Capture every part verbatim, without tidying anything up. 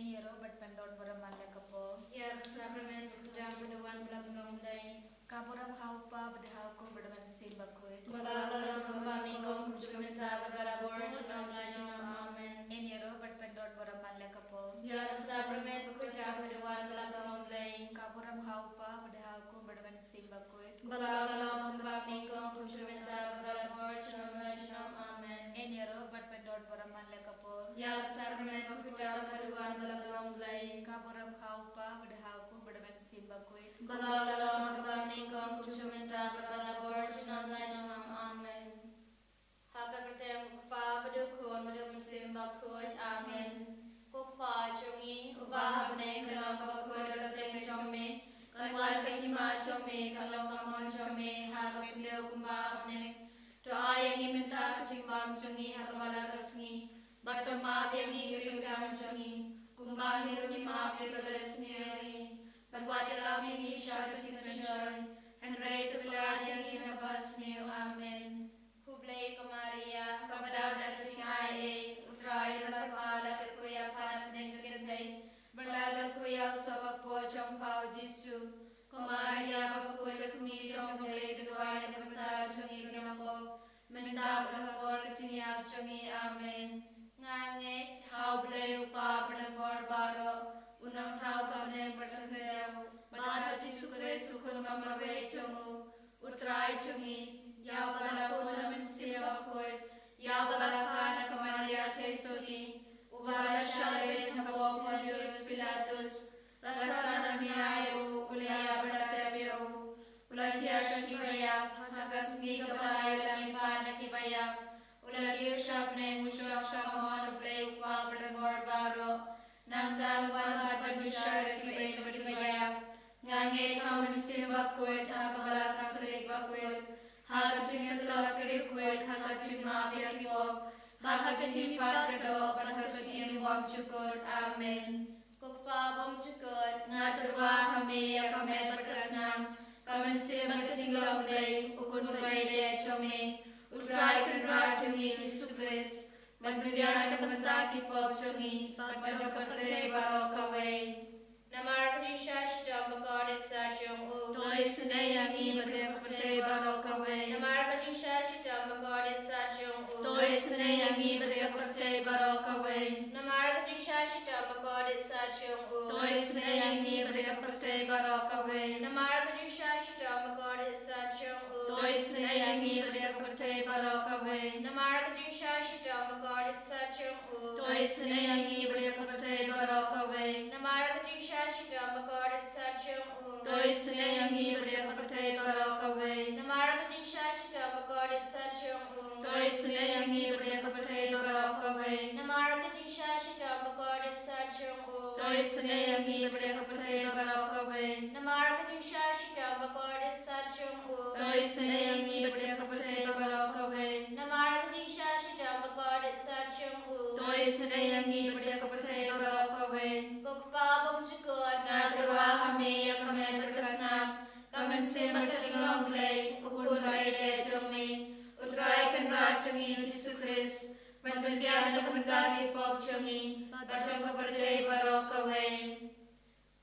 Ïaroh bad pyndon burom man la ka pop. Ïa ka sakramen bakhuid ba da wan ba la pynlong Blei. Ka burom ha u Kpa bad ha u Khun bad ha u Mynsiem Bakhuid. Ba la long ha kaba nyngkong, kumjuh mynta bad barabor, junom la junom. Amen. Ïaroh bad pyndon burom man la ka pop. Ïa ka sakramen bakhuid ba da wan ba la pynlong Blei. Ka burom ha u Kpa bad ha u Khun bad ha u Mynsiem Bakhuid. Ba la long ha kaba nyngkong, kumjuh mynta bad barabor, junom la junom. Amen. Ïaroh bad pyndon burom man la ka pop. Ïa ka sakramen bakhuid ba da wan ba la pynlong Blei. Ka burom ha u Kpa bad ha u Khun bad ha u Mynsiem Bakhuid. Ba la long ha kaba nyngkong, kumjuh mynta bad barabor, junom la junom. Amen. Ha ka kyrteng u Kpa bad u Khun bad u Mynsiem Bakhuid. Amen. Ko Kpa jong ngi uba ha bneng, ka long kaba khuid ka kyrteng jong me. Kan wan ka hima jong me, kan long ka mon jong me ha ka khyndew kumba ha bneng. To ai ïa ngi mynta ka jingbam jong ngi ha kaba la ka sngi. Bad to map ïa ngi ki riewkhuid jong ngi, kumba ngi ruh ngi map ïa kiba la sniew ïa ngi. Bad wat ïalam ïa ngi sha ka jingpynshoi, hynrei to pynlait ïa ngi na ka basniew. Amen. Khublei ko Maria, kaba daw da ka jingai ei, U Trai u don bad pha, la kyrkhu ïa pha na pdeng ki kynthei, bad la kyrkhu ïa u soh ka kpoh jong pha u Jisu. Ko Maria, kaba khuid ka kmie jong U Blei, to duwai ïa ngi ki bynta jong ngi kiba na ka pop, mynta bad ha ka por ka jingïap jong ngi. Amen. Nga ngeit ha U Blei U Kpa Byrnam Bor baroh, U Nongthaw ka bneng bad ka khyndew, bad ha U Jisu Khrist U Khun ba marwei jong U, U Trai jong ngi, ïa uba la pun ha U Mynsiem Bakhuid, ïa uba la kha na ka Maria Theisotti, uba la shah leit hapoh Pontius Pilatus, la sah nang ïa u, u la ïap bad la tep ïa u, u la hiar sha kiba ïap, ha ka sngi kaba lai u la mihpat na kiba ïap, u la kiew sha bneng, u shong sha kamon U Blei U Kpa Byrnam Bor baroh. Nangta un wan bad un bishar ïa kiba im bad kiba ïap. Nga ngeit ha U Mynsiem Bakhuid, ha ka Balang Katholik bakhuid, ha ka jingïasyllok ki riewkhuid, ha ka jingmap ïa ki pop, ha ka jingmihpat ka doh, bad ha ka jingbymjukut. Amen. Ko Kpa bymjukut, nga tyrwa ha me ïa ka met bad ka snam, ka mynsiem bad ka jinglong Blei, U Khun uba ïeit jong me, U Trai Kynrad jong ngi Jisu Khrist, ban pynbiang na ka bynta ki pop jong ngi bad jong ka pyrthei baroh kawei. Namar ka jingshah shitom bakordit sah jong u, to isynei ïa ngi bad ïa ka pyrthei baroh kawei. Namar ka jingshah shitom bakordit sah jong u, to isynei ïa ngi bad ïa ka pyrthei baroh kawei. Namar ka jingshah shitom bakordit sah jong u, to isynei ïa ngi bad ïa ka pyrthei baroh kawei. Namar ka jingshah shitom bakordit sah jong u, to isynei ïa ngi bad ïa ka pyrthei baroh kawei. Namar ka jingshah shitom bakordit sah jong u, to isynei ïa ngi bad ïa ka pyrthei baroh kawei. Namar ka jingshah shitom bakordit sah jong u, to isynei ïa ngi bad ïa ka pyrthei baroh kawei. Namar ka jingshah shitom bakordit sah jong u, to isynei ïa ngi bad ïa ka pyrthei baroh kawei. Namar ka jingshah shitom bakordit sah jong u, to isynei ïa ngi bad ïa ka pyrthei baroh kawei. Namar ka jingshah shitom bakordit sah jong u, to isynei ïa ngi bad ïa ka pyrthei baroh kawei. Namar ka jingshah shitom bakordit sah jong u, to isynei ïa ngi bad ïa ka pyrthei baroh kawei. Ko Kpa bymjukut, nga tyrwa ha me ïa ka met bad ka snam, ka mynsiem bad ka jinglong Blei, U Khun uba ïeit jong me, U Trai Kynrad jong ngi Jisu Khrist, ban pynbiang na ka bynta ki pop jong ngi bad jong ka pyrthei baroh kawei.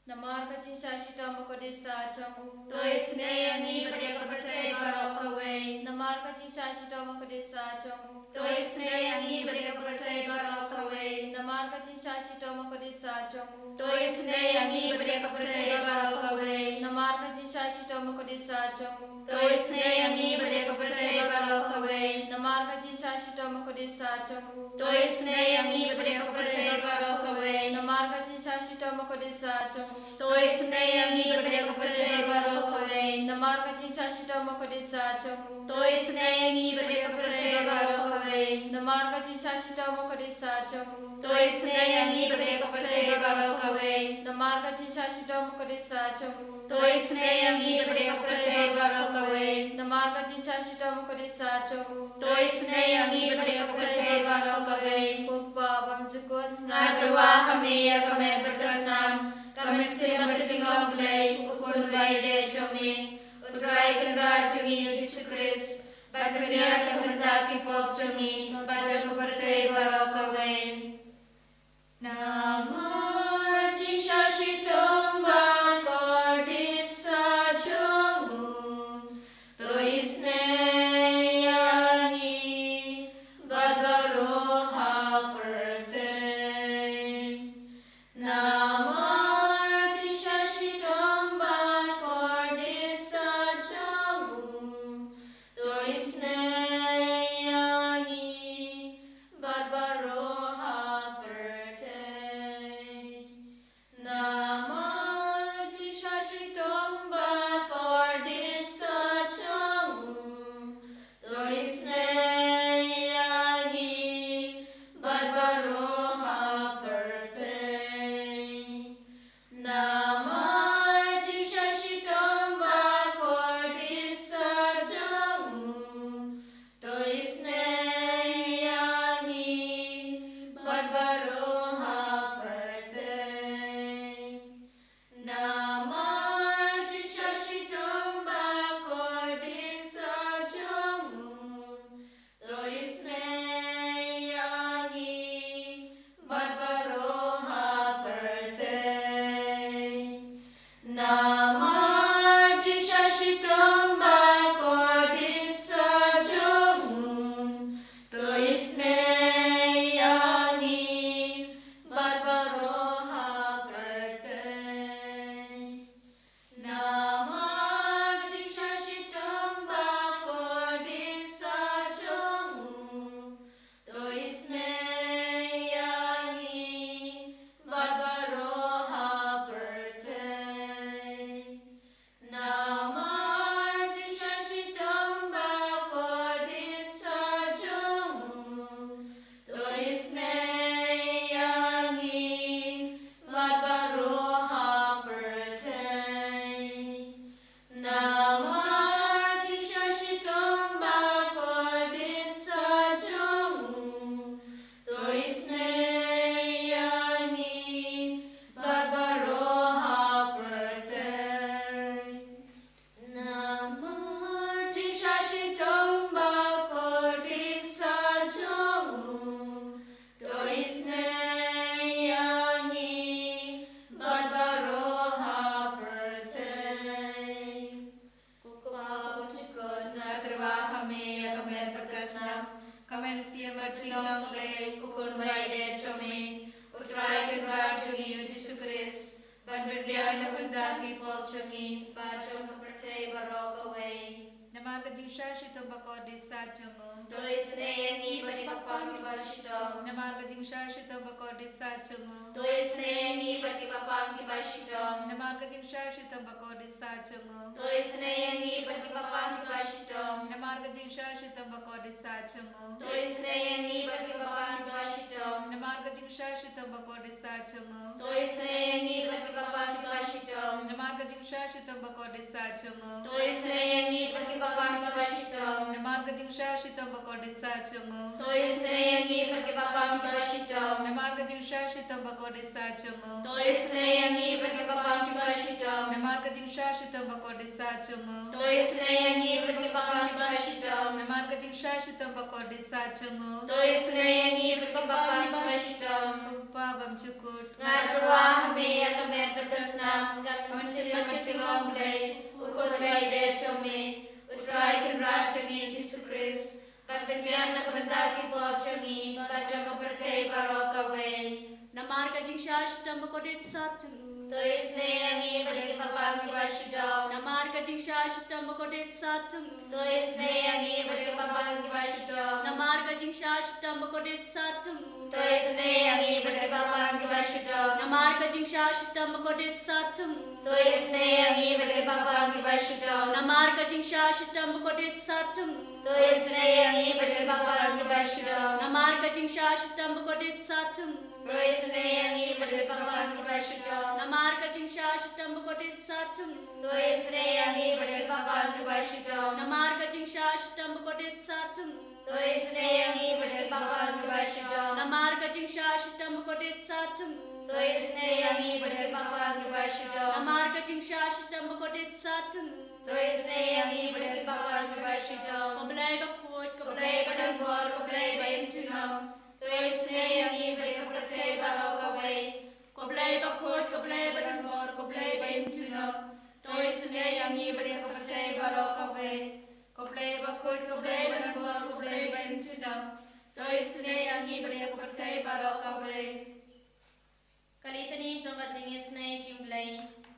Namar ka jingshah shitom bakordit sah jong u, to isynei ïa ngi bad ïa ka pyrthei baroh kawei. Namar ka jingshah shitom bakordit sah jong u, to isynei ïa ngi bad ïa ka pyrthei baroh kawei. Namar ka jingshah shitom bakordit sah jong u, to isynei ïa ngi bad ïa ka pyrthei baroh kawei. Namar ka jingshah shitom bakordit sah jong u, to isynei ïa ngi bad ïa ka pyrthei baroh kawei. Namar ka jingshah shitom bakordit sah jong u, to isynei ïa ngi bad ïa ka pyrthei baroh kawei. Namar ka jingshah shitom bakordit sah jong u, to isynei ïa ngi bad ïa ka pyrthei baroh kawei. Namar ka jingshah shitom bakordit sah jong u, to isynei ïa ngi bad ïa ka pyrthei baroh kawei. Namar ka jingshah shitom bakordit sah jong u, to isynei ïa ngi bad ïa ka pyrthei baroh kawei. Namar ka jingshah shitom bakordit sah jong u, to isynei ïa ngi bad ïa ka pyrthei baroh kawei. Namar ka jingshah shitom bakordit sah jong u, to isynei ïa ngi bad ïa ka pyrthei baroh kawei. Ko Kpa bymjukut, nga tyrwa ha me ïa ka met bad ka snam, ka mynsiem bad ka jinglong Blei, U Khun uba ïeit jong me, U Trai Kynrad jong ngi Jisu Khrist, ban pynbiang na ka bynta ki pop jong ngi bad jong ka pyrthei baroh kawei. Namar Ka Mynsiem Bakhuid jong U Blei, U Khun ba ïeit jong me, U Trai Kynrad jong ngi U Jisu Khrist, ban pynbiang na ka bynta ki pop jong ngi bad jong ka pyrthei baroh kawei. Namar ka jingshah shitom bakordit sat jong U. To isynei ïa ngi bad ïa ki kyrpang kiba shitom. Namar ka jingshah shitom bakordit sat jong U. To isynei ïa ngi bad ïa ki kyrpang kiba shitom. Namar ka jingshah shitom bakordit sat jong U. To isynei ïa ngi bad ïa ki kyrpang kiba shitom. Namar ka jingshah shitom bakordit sat jong U. To isynei ïa ngi bad ïa ki kyrpang kiba shitom. Namar ka jingshah shitom bakordit sat jong U. To isynei ïa ngi bad ïa ki kyrpang kiba shitom. Namar ka jingshah shitom bakordit sat jong U. To isynei ïa ngi bad ïa ki kyrpang kiba shitom. Namar ka jingshah shitom bakordit sat jong U. To isynei ïa ngi bad ïa ki kyrpang kiba shitom. Namar ka jingshah shitom bakordit sat jong U. To isynei ïa ngi bad ïa ki kyrpang kiba shitom. Namar ka jingshah shitom bakordit sat jong U. To isynei ïa ngi bad ïa ki kyrpang kiba shitom. Namar ka jingshah shitom bakordit sat jong U. To isynei ïa ngi bad ïa ki kyrpang kiba shitom. Ko Kpa bymjukut, nga tyrwa ha me ïa ka met bad ka snam, ka mynsiem bad ka jinglong Blei, U Khun ba ïeit jong me, U Trai Kynrad jong ngi Jisu Khrist, ban pynbiang na ka bynta ki pop jong ngi bad jong ka pyrthei baroh kawei. Namar ka jingshah shitom bakordit sat jong U. To isynei ïa ngi bad ïa ki kyrpang kiba shitom. Namar ka jingshah shitom bakordit sat jong U. To isynei ïa ngi bad ïa ki kyrpang kiba shitom. Namar ka jingshah shitom bakordit sat jong U. To isynei ïa ngi bad ïa ki kyrpang kiba shitom. Namar ka jingshah shitom bakordit sat jong U. To isynei ïa ngi bad ïa ki kyrpang kiba shitom. Namar ka jingshah shitom bakordit sat jong U. To isynei ïa ngi bad ïa ki kyrpang kiba shitom. Namar ka jingshah shitom bakordit sat jong U. To isynei ïa ngi bad ïa ki kyrpang kiba shitom. Namar ka jingshah shitom bakordit sat jong U. To isynei ïa ngi bad ïa ki kyrpang kiba shitom. Namar ka jingshah shitom bakordit sat jong U. To isynei ïa ngi bad ïa ki kyrpang kiba shitom. Namar ka jingshah shitom bakordit sat jong U. To isynei ïa ngi bad ïa ki kyrpang kiba shitom. Namar ka jingshah shitom bakordit sat jong U. To isynei ïa ngi bad ïa ki kyrpang kiba shitom. Ko Blei bakhuid, ko Blei badonbor, ko Blei ba im junom. To isynei ïa ngi bad ïa ka pyrthei baroh kawei. Ko Blei bakhuid, ko Blei badonbor, ko Blei ba im junom. To isynei ïa ngi bad ïa ka pyrthei baroh kawei. Ko Blei bakhuid, ko Blei badonbor, ko Blei ba im junom. To isynei ïa ngi bad ïa ka pyrthei baroh kawei. Ka Litani jong ka jingisynei jong U Blei.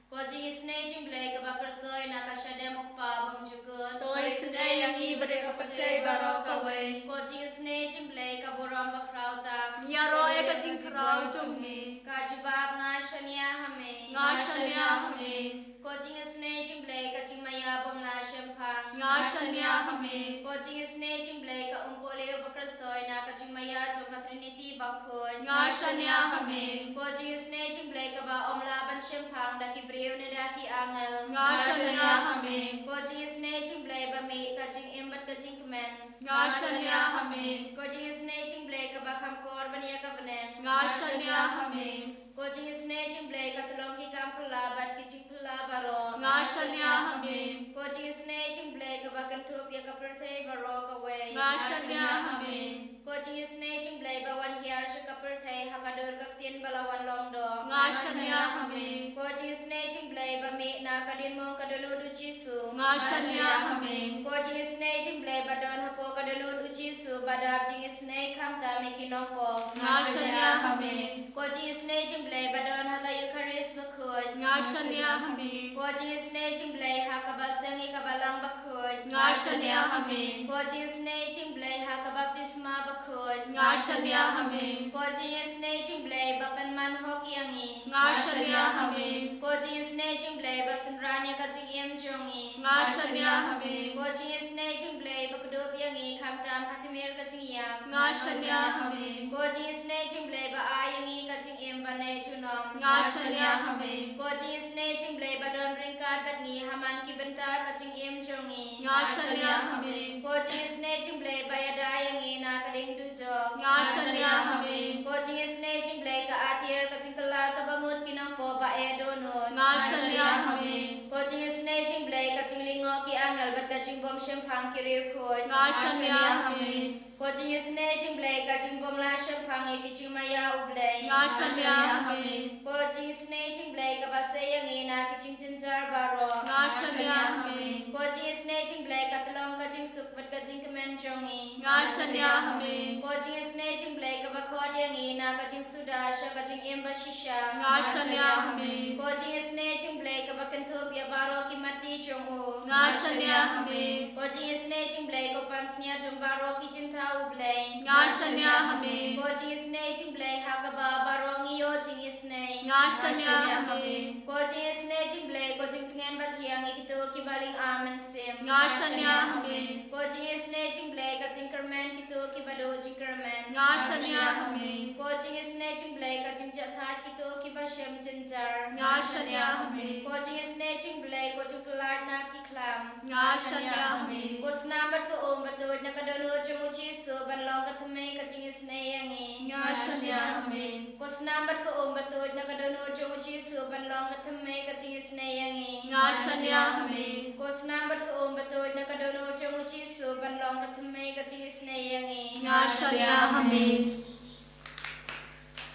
Ko jingisynei jong U Blei kaba pyrshoi na ka shadem U Kpa bymjukut. To isynei ïa ngi bad ïa ka pyrthei baroh kawei. Ko jingisynei jong U Blei ka burom bakhraw tam. Ïaroh ïa ka jingkhraw jong me. Ka jubab: Nga shaniah ha me. Nga shaniah ha me. Ko jingisynei jong U Blei ka jingmaïa bym lah shemphang. Nga shaniah ha me. Ko jingisynei jong U Blei ka umpohliew ba pyrshoi na ka jingmaïa jong ka Trinity bakhuid. Nga shaniah ha me. Ko jingisynei jong U Blei kaba ym lah ban shemphang da ki briew ne da ki angel. Nga shaniah ha me. Ko jingisynei jong U Blei ba mih ka jingim bad ka jingkmen. Nga shaniah ha me. Ko jingisynei jong U Blei kaba kham kor ban ïa ka bneng. Nga shaniah ha me. Ko jingisynei jong U Blei ka tyllong ki kam phylla bad ki jingphylla baroh. Nga shaniah ha me. Ko jingisynei jong U Blei kaba kynthup ïa ka pyrthei baroh kawei. Nga shaniah ha me. Ko jingisynei jong U Blei ba wan hiar sha ka pyrthei ha ka dur ka ktien ba la wan long doh. Nga shaniah ha me. Ko jingisynei jong U Blei ba mih na ka diengmong ka dohnud U Jisu. Nga shaniah ha me. Ko jingisynei jong U Blei ba don hapoh ka dohnud U Jisu ba dap jingisynei khamtam ïa ki nongpop. Nga shaniah ha me. Ko jingisynei jong U Blei ba don ha ka Eukharist bakhuid. Nga shaniah ha me. Ko jingisynei jong U Blei ha kaba seng ïa ka Balang bakhuid. Nga shaniah ha me. Ko jingisynei jong U Blei ha ka baptisma bakhuid. Nga shaniah ha me. Ko jingisynei jong U Blei ba pynman hok ïa ngi. Nga shaniah ha me. Ko jingisynei jong U Blei ba synran ïa ka jingim jong ngi. Nga shaniah ha me. Ko jingisynei jong U Blei ba kdup ïa ngi khamtam ha tmier ka jingïap. Nga shaniah ha me. Ko jingisynei jong U Blei ba ai ïa ngi ka jingim ban ïeit junom. Nga shaniah ha me. Ko jingisynei jong U Blei ba don ryngkat bad ngi ha man ki bynta ka jingim jong ngi. Nga shaniah ha me. Ko jingisynei jong U Blei ba ïada ïa ngi na ka ding dujok. Nga shaniah ha me. Ko jingisynei jong U Blei ka atiar ka jingkylla kaba mut ki nongpop ba eh dohnud. Nga shaniah ha me. Ko jingisynei jong U Blei ka jinglyngngoh ki angel bad ka jingbym shemphang ki riewkhuid. Nga shaniah ha me. Ko jingisynei jong U Blei ka jingbym lah shemphang ïa ki jingmaïa U Blei. Nga shaniah ha me. Ko jingisynei jong U Blei kaba sei ïa ngi na ki jingjynjar baroh. Nga shaniah ha me. Ko jingisynei jong U Blei ka tyllong ka jingsuk bad ka jingkmen jong ngi. Nga shaniah ha me. Ko jingisynei jong U Blei kaba khot ïa ngi na ka jingsuda sha ka jingim ba shisha. Nga shaniah ha me. Ko jingisynei jong U Blei kaba kynthup ïa baroh ki matti jong u. Nga shaniah ha me. Ko jingisynei jong U Blei ko pansngiat jong baroh ki jingthaw U Blei. Nga shaniah ha me. Ko jingisynei jong U Blei ha kaba baroh ngi ïoh jingisynei. Nga shaniah ha me. Ko jingisynei jong U Blei ko jingtngen bathiang ïa kito kiba lyngba mynsiem. Nga shaniah ha me. Ko jingisynei jong U Blei ka jingkyrmen kito kiba duh jingkyrmen. Nga shaniah ha me. Ko jingisynei jong U Blei ka jingjahthait kito kiba shem jynjar. Nga shaniah ha me. Ko jingisynei jong U Blei ko jingpyllait na ki khlam. Nga shaniah ha me. Ko snam bad ka um batuid na ka dohnud jong u Jisu ban long ka thymmei ka jingisynei ïa ngi. Nga shaniah ha me. Ko snam bad ka um batuid na ka dohnud jong u Jisu ban long ka thymmei ka jingisynei ïa ngi. Nga shaniah ha me. Ko snam bad ka um batuid na ka dohnud jong u Jisu ban long ka thymmei ka jingisynei ïa ngi. Nga shaniah ha me.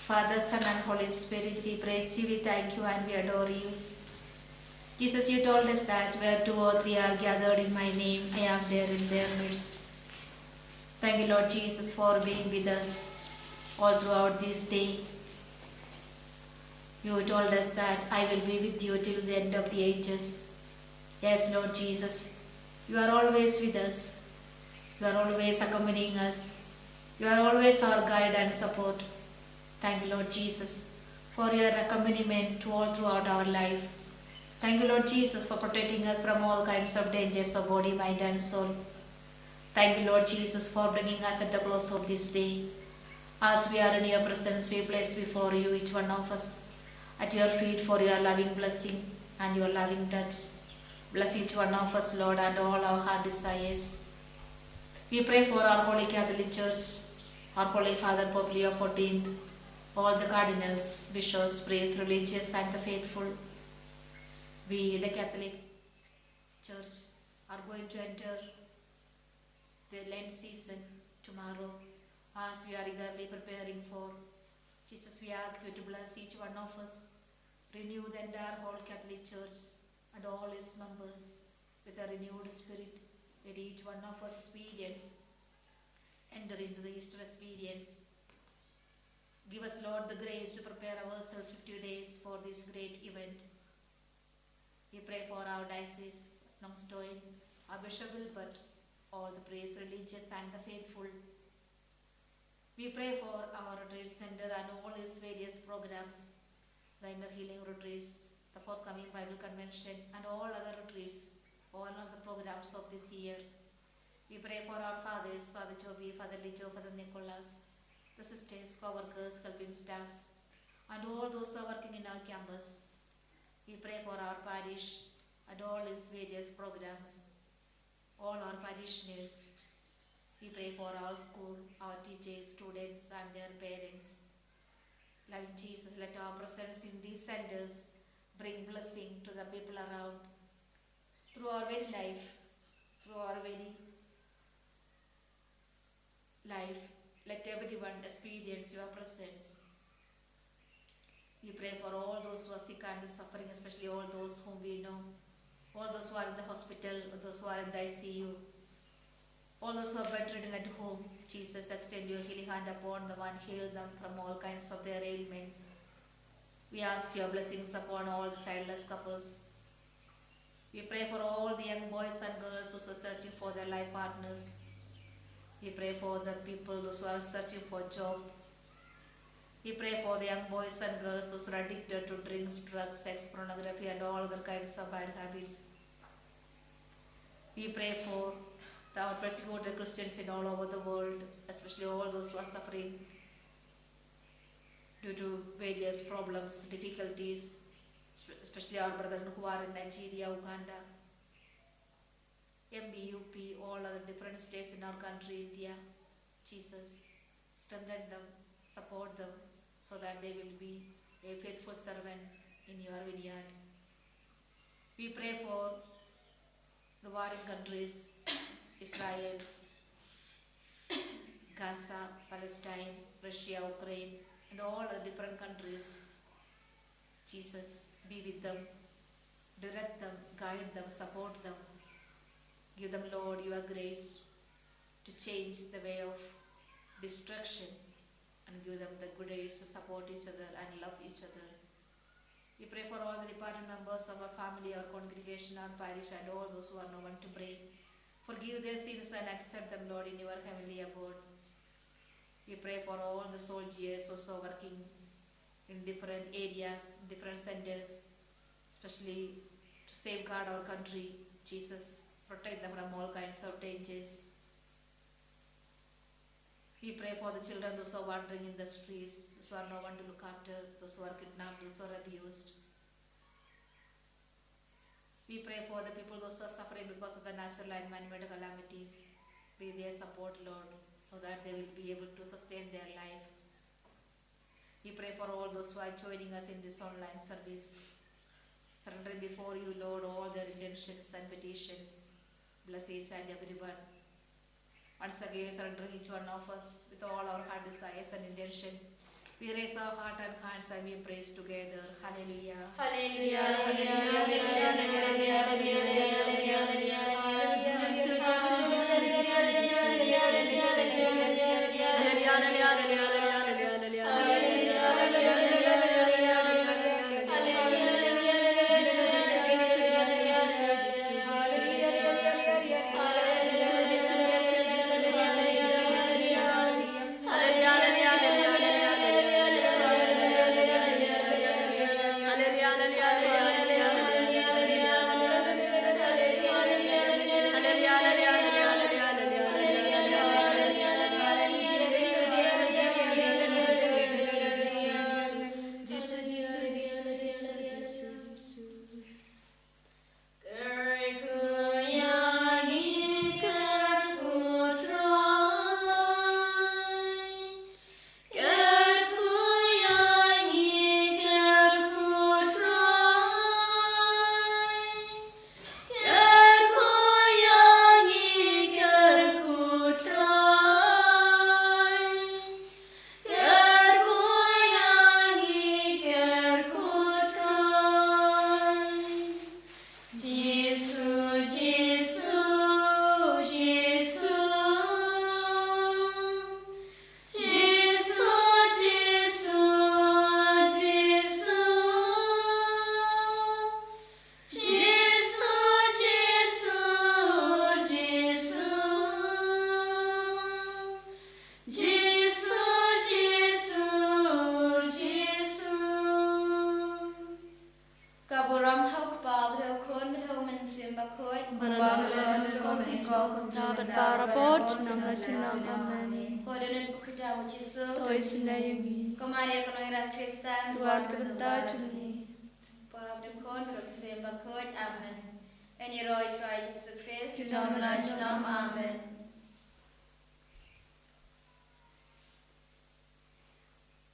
Father, Son, and Holy Spirit, we praise you, we thank you, and we adore you. Jesus, you told us that where two or three are gathered in my name, I am there in their midst. Thank you, Lord Jesus, for being with us all throughout this day. You told us that I will be with you till the end of the ages. Yes, Lord Jesus, you are always with us. You are always accompanying us. You are always our guide and support. Thank you, Lord Jesus, for your accompaniment to all throughout our life. Thank you, Lord Jesus, for protecting us from all kinds of dangers of body, mind, and soul. Thank you, Lord Jesus, for bringing us at the close of this day. As we are in your presence, we place before you each one of us at your feet for your loving blessing and your loving touch. Bless each one of us, Lord, and all our heart desires. We pray for our Holy Catholic Church, our Holy Father Pope Leo fourteenth, all the cardinals, bishops, priests, religious, and the faithful. We, the Catholic Church, are going to enter the Lent season tomorrow, as we are eagerly preparing for. Jesus, we ask you to bless each one of us, renew the entire whole Catholic Church and all its members with a renewed spirit. Let each one of us experience, enter into the Easter experience. Give us, Lord, the grace to prepare ourselves fifty days for this great event. We pray for our diocese, Nongstoin, our Bishop Wilbert, all the priests, religious, and the faithful. We pray for our retreat center and all its various programs, the inner healing retreats, the forthcoming Bible convention, and all other retreats, all other programs of this year. We pray for our fathers, Father Jovi, Father Lijo, Father Nicholas, the sisters, co-workers, helping staffs, and all those who are working in our campus. We pray for our parish and all its various programs, all our parishioners. We pray for our school, our teachers, students, and their parents. Loving Jesus, let our presence in these centers bring blessing to the people around. Through our very life, through our very life, let everyone experience your presence. We pray for all those who are sick and suffering, especially all those whom we know, all those who are in the hospital, those who are in the I C U, all those who are bedridden at home. Jesus, extend your healing hand upon them and heal them from all kinds of their ailments. We ask your blessings upon all the childless couples. We pray for all the young boys and girls who are searching for their life partners. We pray for the people, those who are searching for job. We pray for the young boys and girls, those who are addicted to drinks, drugs, sex, pornography, and all other kinds of bad habits. We pray for the, our persecuted Christians in all over the world, especially all those who are suffering due to various problems, difficulties, spe-, especially our brethren who are in Nigeria, Uganda, M B U P, all other different states in our country, India. Jesus, strengthen them, support them, so that they will be a faithful servants in your vineyard. We pray for the warring countries, Israel, Gaza, Palestine, Russia, Ukraine, and all the different countries. Jesus, be with them, direct them, guide them, support them. Give them, Lord, your grace to change the way of destruction and give them the good age to support each other and love each other. We pray for all the departed members of our family, our congregation, our parish, and all those who are no one to pray. Forgive their sins and accept them, Lord, in your heavenly abode. We pray for all the soldiers, those who are working in different areas, different centers, especially to safeguard our country. Jesus, protect them from all kinds of dangers. We pray for the children, those who are wandering in the streets, those who are no one to look after, those who are kidnapped, those who are abused. We pray for the people, those who are suffering because of the natural and man-made calamities. Be their support, Lord, so that they will be able to sustain their life. We pray for all those who are joining us in this online service, surrendering before you, Lord, all their intentions and petitions. Bless each and everyone. Once again, surrendering each one of us with all our heart desires and intentions. We raise our heart and hands and we praise together. Hallelujah. Hallelujah, hallelujah, hallelujah. Jisu, Jisu, Jisu. Jisu, Jisu, Jisu. Jisu, Jisu, Jisu. Jisu, Jisu, Jisu. Ka burom ha u Kpa bad ha u Khun bad ha u Mynsiem Bakhuid. Kumba ka long ha ka por kaba mynta bad barabor junom la junom. Amen. Ko don u Kpa u Jisu. To isynei ïa ngi. Ko Maria ko nongïalam Khristan. Duwai ka bynta jong ngi. Kpa bad u Khun bad u Mynsiem Bakhuid. Amen. Ïaroh ïa u Trai Jisu Khrist. Junom la junom. Amen.